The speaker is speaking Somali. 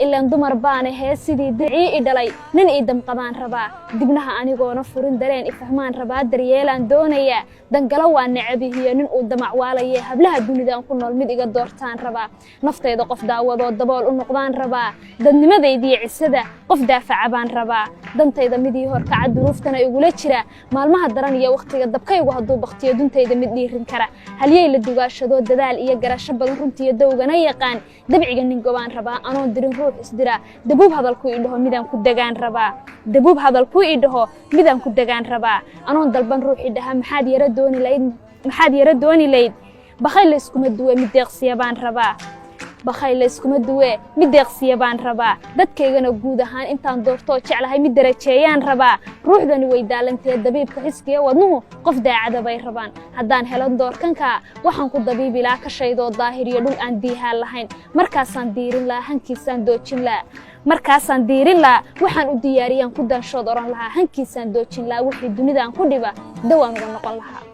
Ilaan dumar baana hee, sidii dicii i dhalay nin ii damqadaan rabaa. Dibnaha anigoona furin dareen i fahmaan rabaa, daryeelaan doonayaa. Dangalo waa necabihiyo nin uu damac waalaye, hablaha dunidaan ku nool mid iga doortaan rabaa. Naftayda qof daawadoo dabool u noqdaan rabaa. Dadnimadaydiiyo cisada qof daafaca baan rabaa. Dantayda midii horkaca, duruuftana igula jira. Maalmaha daran iyo wakhtiga dabkaygu hadduu baktiyo, duntayda mid dhiirin kara. Halyey la dugaashadoo dadaal iyo garasho badan, runtiiyo dowgana yaqaan. Dabciga nin gobaan rabaa, anoon dirin ruux isdira. Dabuub hadalku idhaho midaan ku degaan rabaa. Dabuub hadalku idhaho midaan ku degaan rabaa. Anoon dalban ruux idhaha "Maxaad yara dooni layd? Maxaad yara dooni layd?" Bakhay layskuma duwe, mid deeqsiya baan rabaa. Bakhay layskuma duwe, mid deeqsiya baan rabaa. Dadkaygana guud ahaan intaan doortoo jeclahay mid darajeeyaan rabaa. Ruuxdani way daalantee, dabiibka xiskiya wadnuhu qof daacada bay rabaan. Haddaan helo doorkanka, waxaan ku dabiibi lahaa kashaydoo daahiriyo dhul aan diihaan lahayn. Markaasaan diirin lahaa, hankiisaan doojin lahaa. Markaasaan diirin lahaa, waxaan u diyaariyaan ku daanshood oran lahaa. Hankiisaan doojin lahaa, wixii dunidaan ku dhiba dawaan uga noqon lahaa.